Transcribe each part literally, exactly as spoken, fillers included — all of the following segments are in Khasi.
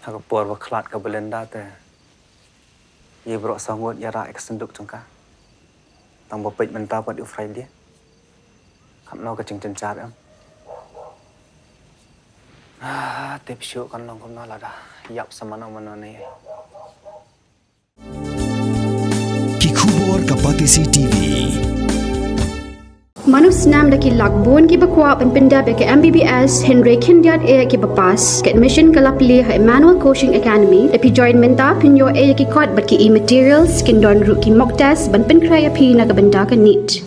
Ha ka por ba khlad ka Belinda te, ïa baroh saw ngut ïa rah ïa ka synduk jong ka. Tang ba peit mynta pat u Friday. Katno ka jingjynjar em. Ah, tip shuh kan long kumno lada ïap sa mano mano ne. Ki khubor ka Batesi T V. Mano snam da ki lak bun kiba kwah ban pyndep ïa ka M B B S hynrei khyndiat eh kiba pass. Ka admission ka la plie ha Emmanuel Coaching Academy. Da phi join mynta phin ïoh eh ïa ki kot bad ki e-materials, kin don ruh ki mock test ban pynkhreh ïa phi na ka bynta ka NEET.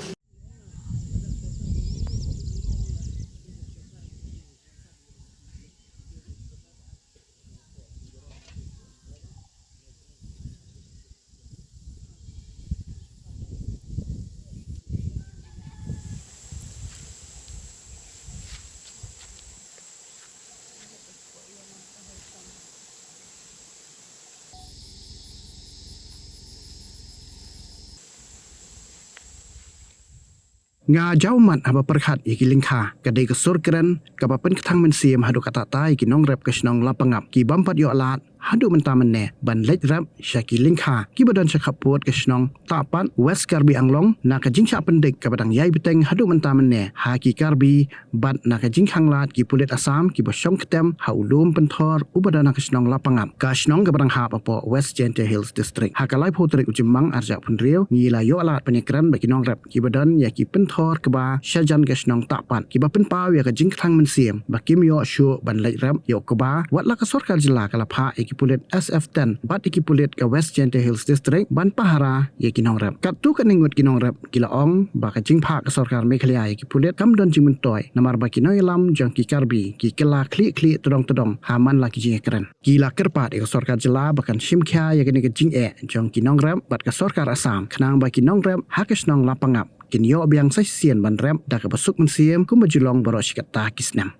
Nga jaw mat haba pyrkhat ïa ki lyngkha, ka dei ka sur kren kaba pynkthang mynsiem haduh katta katta ïa ki nongrep ka shnong Lapangap, ki bym pat ïoh lad haduh mynta mynne ban leit rep sha ki lyngkha kiba don sha khappud ka shnong Tahpat, West Karbi Anglong, na ka jingshah pyndik kaba dang ïai bteng haduh mynta mynne ha ki Karbi bad na ka jingkhang lad ki pulit Assam kiba shong ktem ha u lum pynthor uba don ha ka shnong Lapangap, ka shnong kaba dang hap hapoh West Jaintia Hills District. Ha ka laiphew tarik u Jymmang arhajar arphew hynriew ngi la ïoh lad pynïakren bad ki nongrep kiba don ïa ki pynthor kba shajan ka shnong Tahpat, kiba pynpaw ïa ka jingkthang mynsiem ba kim ïoh shuh ban leit rep ïa u kba, wat la ka sorkar jylla ka la phah ïa ki pulit S F ten bad ïa ki pulit ka West Jaintia Hills District ban pahara ïa ki nongrep. Katto katne ngut ki nongrep ki la ong ba ka jingphah ka sorkar Meghalaya ïa ki pulit kam don jingmyntoi, namar ba ki nongïalam jong ki Karbi ki kylla khlieh khlieh tdong tdong ha man la ki jingïakren. Ki la kyrpad ïa ka sorkar jylla ba kan shim khia ïa kane ka jingeh jong ki nongrep bad ka sorkar Assam, khnang ba ki nongrep ha ka shnong Lapangap kin ïoh biang sa shisien ban rep da kaba suk mynsiem kumba ju long baroh shi katta ki snem.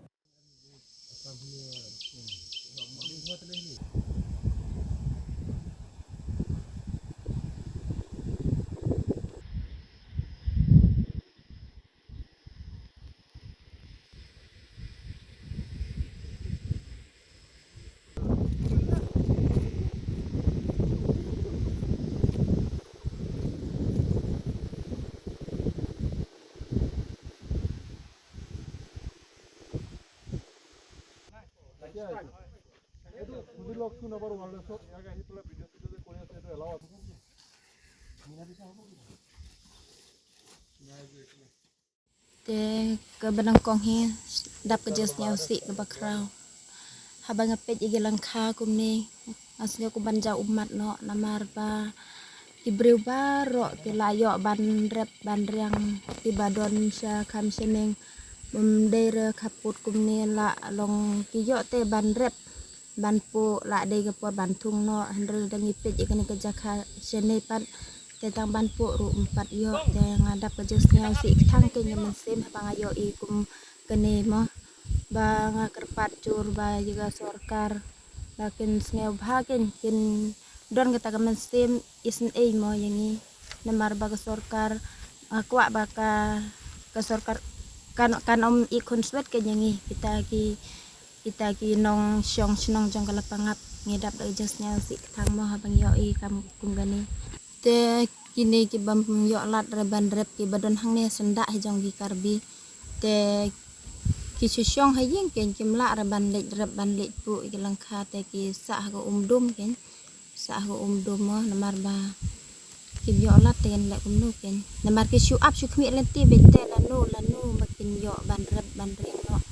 Te kaba nyngkong hi, dap ka jingsngewsih kaba khraw. Haba nga peit ïa ki lyngkha kumne, nga sngew kum ban jaw ummat noh, namar ba ki briew baroh ki la ïoh ban rep ban riang, kiba don sha kham shaneng, bym dei re khappud kumne, la long ki ïoh te ban rep ban puh, la dei ka por ban thung noh, hynrei da ngi peit ïa kane ka jaka shane pat te tang ban puh ruh ym pat ïoh. Te nga dap ka jingsngewsih kthang keiñ ka mynsiem haba nga ïohi kum kane mo. Ba nga kyrpad jur ba ïa ka sorkar ba kin sngewbha keiñ, kin don kata ka mynsiem isynei mo ïa ngi. Namar ba ka sorkar, nga kwah ba ka, ka sorkar kan, kan ym ïa khun swet keiñ ïa ngi, kita ki, kita ki nongshong shnong jong ka Lapangap. Ngi dap da ka jingsngewsih kthang mo haba ngi ïohi kam kum kane. Te kine ki bym ïoh lad re ban rep, kiba don hangne syndah hi jong ki Karbi. Te ki shu shong ha ïing keiñ, kim lah re ban leit rep ban leit puh ïa ki lyngkha, te ki sah ha ka um dum keiñ. Sah ha ka um dum mo, namar ba kim ïoh lad te kin leh kumno keiñ. Namar ki shu ap shu khmih lynti beit, te lano lano ba kin ïoh ban rep ban riang noh.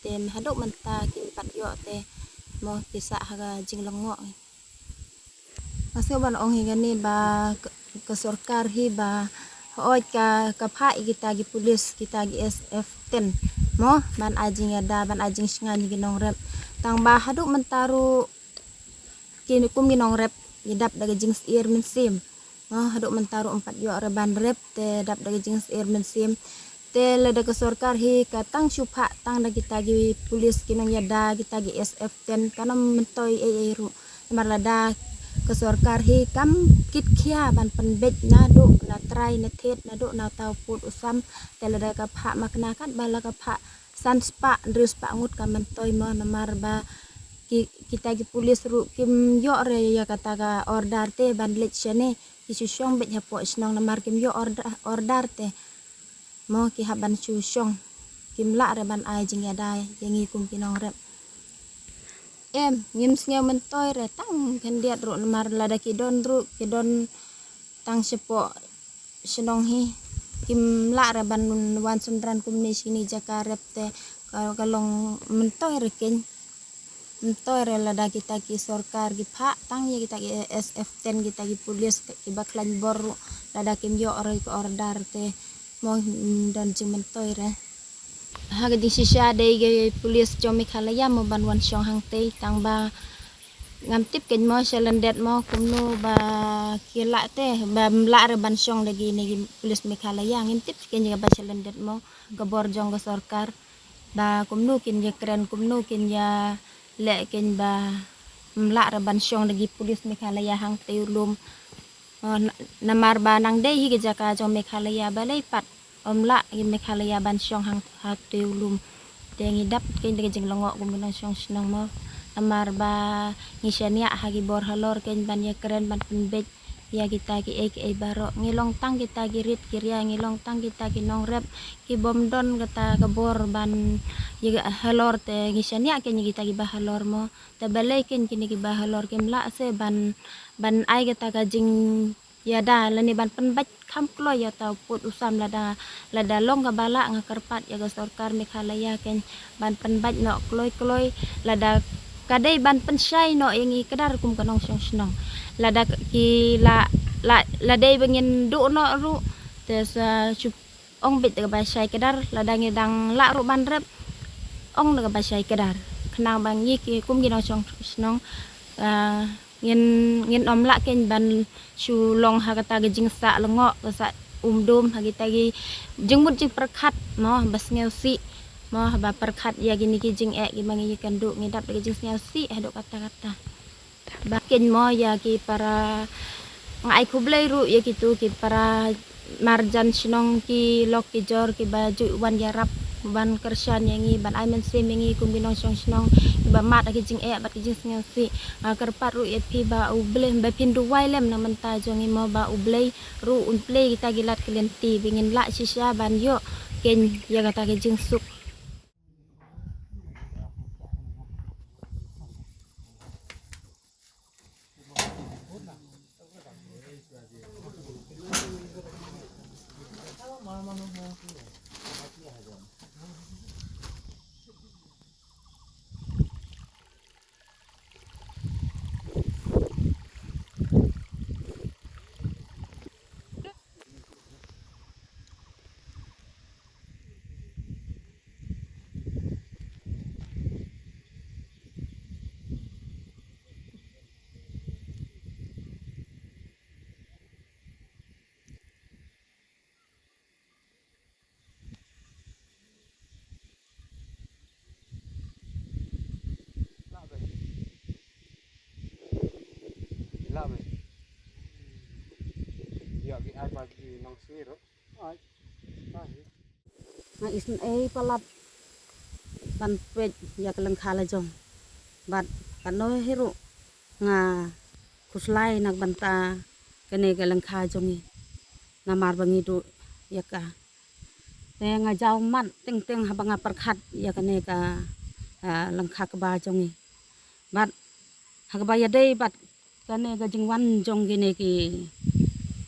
Te haduh mynta kim pat ïoh te mo, ki sah ha ka jinglyngngoh. Nga sngew ban ong hi kane ba ka, ka sorkar hi ba hooid ka, ka phah ïa kita ki pulit, kita ki S F ten mo, ban ai jingïada, ban ai jingshngaiñ ïa ki nongrep. Tang ba haduh mynta ruh ki, kum ki nongrep, ngi dap da ka jingsyier mynsiem. Nga haduh mynta ruh ym pat ïoh re ban rep, te dap da ka jingsyier mynsiem. Te lada ka sorkar hi ka tang shu phah tang da kita ki pulit ki nongïada, kita ki S F ten, kan ym myntoi ei ei ruh. Namar lada ka sorkar hi kam kit khia ban pynbeit naduh na trai na thied, naduh na uta u pud u sam, te lada ka phah makna katba la ka phah san spah hynriew spah ngut kam myntoi mo, namar ba Ki, kita ki pulis ruh kim ïoh re ïa kata ka order te ban leit shane, ki shu shong beit hapoh shnong namar kim ïoh order, order te. Mo ki hap ban shu shong. Kim lah re ban ai jingïada ïa ngi kum ki nongrep. Em, ngim sngew myntoi re tang khyndiat ruh namar lada ki don ruh, ki don tang shapoh shnong hi. Kim lah re ban wan shynrang kumne shini jaka rep te ka, ka long myntoi re keiñ. Myntoi re lada kita ki sorkar ki phah tang ïa kita ki S F ten, kita ki pulis kiba khlaiñ bor ruh lada kim ïoh re ki order te mo, mm, don jingmyntoi re. Ha ka jingshisha dei ki pulis jong Meghalaya mo ban wan shong hangtei tang ba ngam tip keiñ mo sha lyndet mo kumno ba ki lah te ba ym lah re ban shong da kine ki pulis Meghalaya. Ngim tip keiñ kaba sha lyndet mo ka bor jong ka sorkar ba kumno kin ïakren, kumno kin ïa leh keiñ ba ym lah re ban shong da ki pulis Meghalaya hangtei u lum. Eh, na-, namar ba nang dei hi ka jaka jong Meghalaya balei pat ym lah ki Meghalaya ban shong hang, hangtei u lum. Te ngi dap keiñ da ka jinglyngngoh kum ki nongshong shnong mo. Namar ba ngi shaniah ha ki bor halor keiñ ban ïakren ban pynbeit ïa kita kiei kiei baroh. Ngi long tang kita ki rit ki ria, ngi long tang kita ki nongrep ki bym don kata ka bor ban ïa halor te ngi shaniah keiñ ïa kita kiba halor mo. Te balei keiñ kine kiba halor kim lah se ban, ban ai kata ka jingïada lane ban pynbeit kham kloi ïa uta u pud u sam lada, lada long kaba lah nga kyrpad ïa ka sorkar Meghalaya keiñ ban pynbeit noh kloi kloi lada ka dei ban pynshai noh ïa ngi kdar kum ka nongshong shnong. Lada ki la, la, la dei ba ngin duh noh ruh te sa shu ong beit da kaba shai kdar, lada ngi dang lah ruh ban rep ong da kaba shai kdar. Khnang ba ngi ki kum ki nongshong shnong, ah, ngin, ngin ym lah keiñ ban shu long ha kata ka jingsah lyngngoh, ka sah um dum ha kita ki jingmut jingpyrkhat mo ba sngewsih mo ba pyrkhat ïa kine ki jingeh kiba ngi ïakynduh, ngi dap da ki jingsngewsih haduh katta katta. Ba keiñ mo ïa ki para, nga ai khublei ruh ïa kitu ki para marjan shnong ki lok ki jor kiba ju wan ïarap ban kyrshan ïa ngi ban ai mynsiem ïa ngi kum ki nongshong shnong kiba mad ha ki jingeh bad ki jingsngewsih. Nga kyrpad ruh ïa phi ba U Blei ba phin duwai lem na bynta jong ngi mo ba U Blei ruh un plie kita ki lad ki lynti ba ngin lah shisha ban ïoh keiñ ïa kata ki jingsuk. Nga isynei palat ban peit ïa ka lyngkha la jong. Bad katno hi ruh nga khuslai na ka bynta kane ka lyngkha jong ngi. Namar ba ngi duh ïa ka. Te nga jaw mat teng teng haba nga pyrkhat ïa kane ka, ah, lyngkha kba jong ngi. Bad ha kaba ïadei bad kane ka jingwan jong kine ki,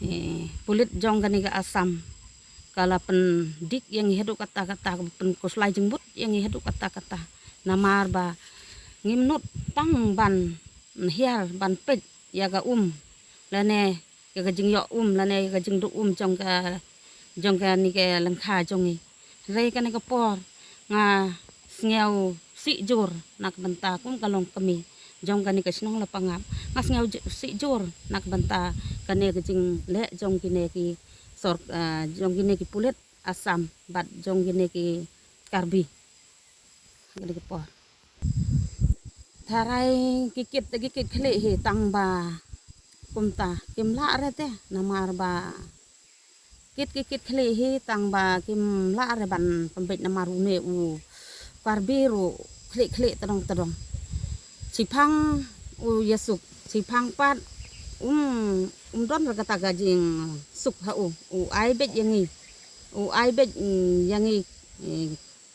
eh, pulit jong kane ka Assam ka la pyndik ïa ngi haduh katta katta, ka pynkhuslai jingmut ïa ngi haduh katta katta. Namar ba ngim nud tang ban hiar ban peit ïa ka um lane ïa ka jingïoh um lane ïa ka jingduh um jong ka, jong kane ka lyngkha jong ngi. Hynrei kane ka por nga sngewsih jur na ka bynta kum ka longkmie jong kane ka shnong Lapangap. Nga sngewsih jur na ka bynta kane ka jingleh jong kine ki sor-, ah, jong kine ki pulit Assam bad jong kine ki Karbi. Kane ka por tharai ki kit te ki kit khlieh hi tang ba kumta kim lah re te namar ba kit ki kit khlieh hi tang ba kim lah re ban pynbeit namar une u Karbi ruh khlieh khlieh tdong tdong. Shiphang u ïasuk, shiphang pat um, um don re kata ka jingsuk ha u. U ai beit ïa ngi, u ai beit, mm, ïa ngi, eh,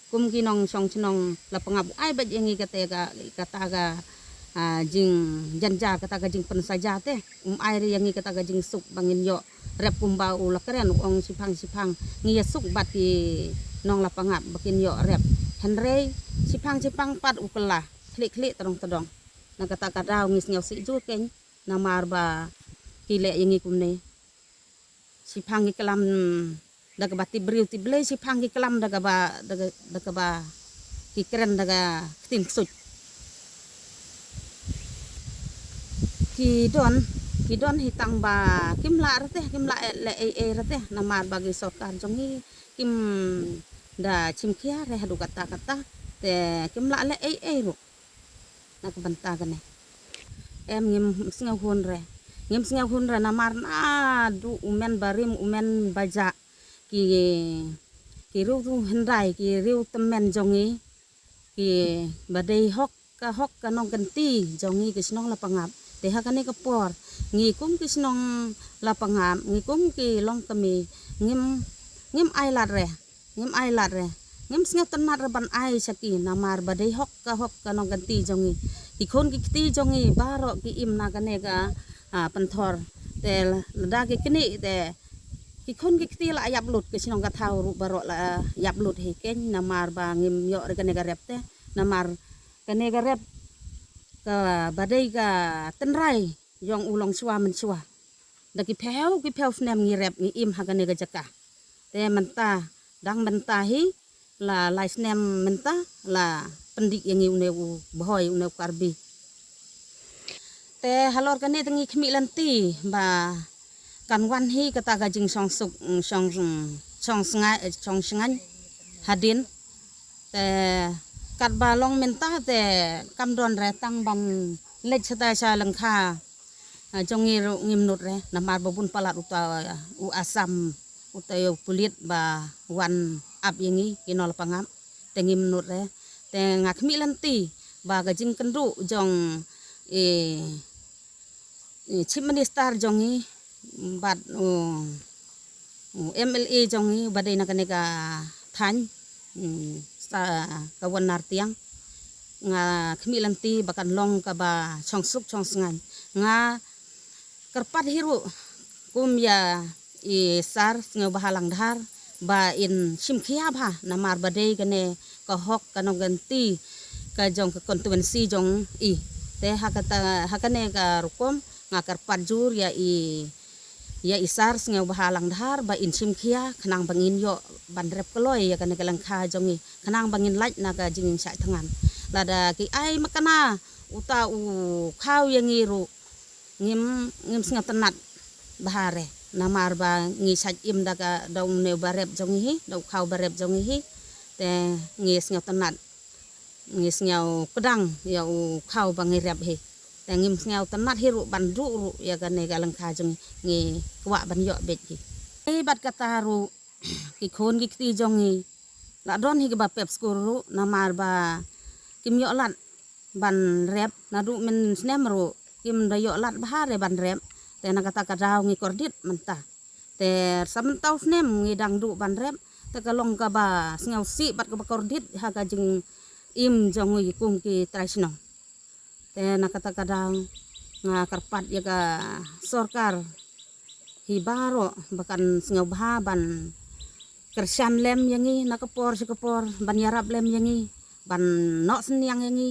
kum ki nongshong shnong Lapangap, u ai beit ïa ngi kata ka, kata ka, ah, jingjynjar, kata ka jingpynsaja te. Um ai re ïa ngi kata ka jingsuk ba ngin ïoh rep kumba u la kren, u ong shiphang shiphang ngi ïasuk bad ki nong Lapangap ba kin ïoh rep. Hynrei shiphang shiphang pat u kylla khlieh khlieh tadong tadong. Na kata ka daw ngi sngewsih jur keiñ namar ba ki leh ïa ngi kumne. Shiphang ki klam da kaba tip briew tip Blei, shiphang ki klam da kaba, da ka, da kaba ki kren da ka ktien ksuid. Ki don, ki don hi tang ba kim lah re te, kim lah leh ei ei re te namar ba ki sorkar jong ngi kim da shim khia re haduh katta katta, te kim lah leh ei ei ruh na ka bynta kane. Em, ngim sngewhun re, ngim sngewhun re namar naduh u myn barim u myn bajah ki, ki riew tu hyndai, ki riew tymmen jong ngi, ki ba dei hok ka hok ka nongkynti jong ngi ki shnong Lapangap. Te ha kane ka por ngi kum ki shnong Lapangap, ngi kum ki longkmie, ngim, ngim ai lad re, ngim ai lad re, ngim sngewtynnat re ban ai sha ki namar ba dei hok ka hok ka nongkynti jong ngi. Ki khun ki kti jong ngi baroh ki im na kane ka, ah, pynthor. Te lada ki knieh te ki khun ki kti la ïap lut, ki shnong ka thaw ruh baroh la ïap lut hi keiñ namar ba ngim ïoh re kane ka rep te, namar kane ka rep kaba dei ka tynrai jong u longshuwa mynshuwa. Da ki phew ki phew snem ngi rep ngi im ha kane ka jaka. Te mynta, dang mynta hi, la lai snem mynta la pyndih ïa ngi une u bhoi, une u Karbi. Te halor kane te ngi khmih lynti ba kan wan hi kata ka jingshongsuk, shong, shong sngai, shong sngai hadien. Te katba long mynta te kam don re tang ban leit shata sha lyngkha, ah, jong ngi ruh ngim nud re namar ba bun palat uta u Assam, uta u pulit ba wan ap ïa ngi ki nong Lapangap, te ngim nud re. Te nga khmih lynti ba ka jingkynduh jong, eh, eh, Chief Minister jong ngi bad u, u M L A jong ngi ba dei na kane ka thaiñ, mm, sa ka Wan Nartiang. Nga khmih lynti ba kan long kaba shongsuk shongsngain. Nga kyrpad hi ruh kum ïa i Sar Sngewbha Langdhar ba in shim khia bha namar ba dei kane ka hok ka nongkynti ka jong ka constituency jong i. Te ha kata, ha kane ka rukom nga kyrpad jur ïa i, ïa i Sar Sngewbha Langdhar ba in shim khia khnang ba ngin ïoh ban rep kloi ïa kane ka lyngkha jong i, khnang ba ngin lait na ka jingshah thngan. Lada ki ai makna uta u khaw ïa ngi ruh ngim, ngim sngewtynnat bha re namar ba ngi shait im da ka, da une u ba rep jong ngi hi, da u khaw ba rep jong ngi hi. Te ngi sngewtynnat, ngi sngewkdang ïa u khaw ba ngi rep hi. Te ngim sngewtynnat hi ruh ban duh ruh ïa kane ka lyngkha jong ngi, ngi kwah ban ïoh beit hi. Ei, bad kata ruh ki khun ki kti jong ngi la don hi kiba pep skul ruh namar ba kim ïoh lad ban rep, naduh mynsnem ruh kim da ïoh lad bha re ban rep. Te na kata ka daw ngi kordit mynta. Te sa mynta u snem ngi dang duh ban rep, te ka long kaba sngewsih bad kaba kordit ha ka jingim jong ngi kum ki trai shnong. Te na kata ka daw nga kyrpad ïa ka sorkar hi baroh ba kan sngewbha ban kyrshan lem ïa ngi na ka por sha ka por, ban ïarap lem ïa ngi, ban noh synñiang ïa ngi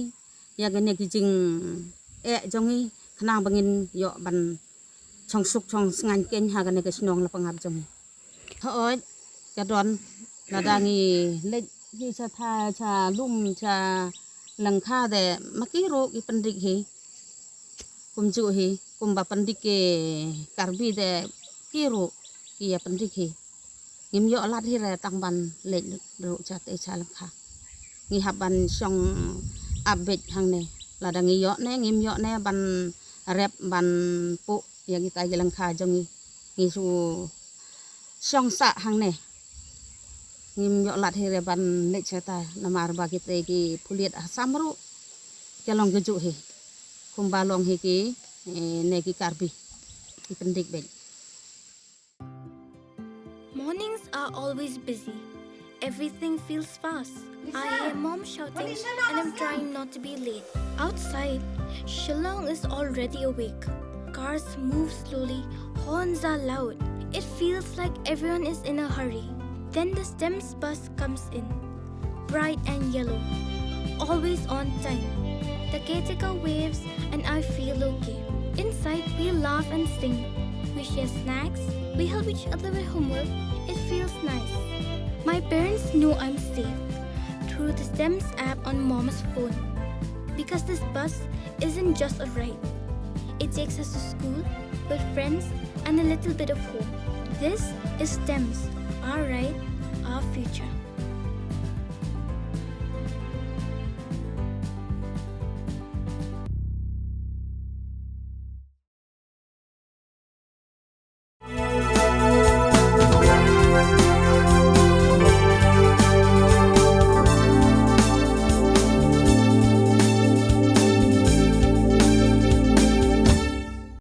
ïa kine ki jingeh jong ngi khnang ba ngin ïoh ban shongsuk shongsngain keiñ ha kane ka shnong Lapangap jong ngi. Hooid, ka don, lada ngi leit hi sha tha, sha lum, sha lyngkha te ma ki ruh ki pyndik hi. Kumjuh hi, kumba pyndik ki Karbi te ki ruh ki ïa pyndik hi. Ngim ïoh lad hi re tang ban leit ruh sha te sha lyngkha. Ngi hap ban shong ap beit hangne. Lada ngi ïoh ne ngim ïoh ne ban rep ban puh ïa kita ki lyngkha jong ngi, ngi shu shong sah hangne. Ngim ïoh lad hi re ban leit shata namar ba kita ki pulit Assam ruh ki long kajuh hi. Ba long hi ki, eh, ne ki Karbi. Ki pyndik bek. Mornings are always busy. Everything feels fast. I hear mom shouting and I'm trying not to be late. Outside, Shillong is already awake. Cars move slowly, horns are loud. It feels like everyone is in a hurry. Then the STEMS bus comes in. Bright and yellow. Always on time. The caretaker waves and I feel okay. Inside, we laugh and sing. We share snacks. We help each other with homework. It feels nice. My parents know I'm safe through the STEMS app on mom's phone. Because this bus isn't just a ride. It takes us to school, with friends, and a little bit of home. This is STEMS, our ride, our future.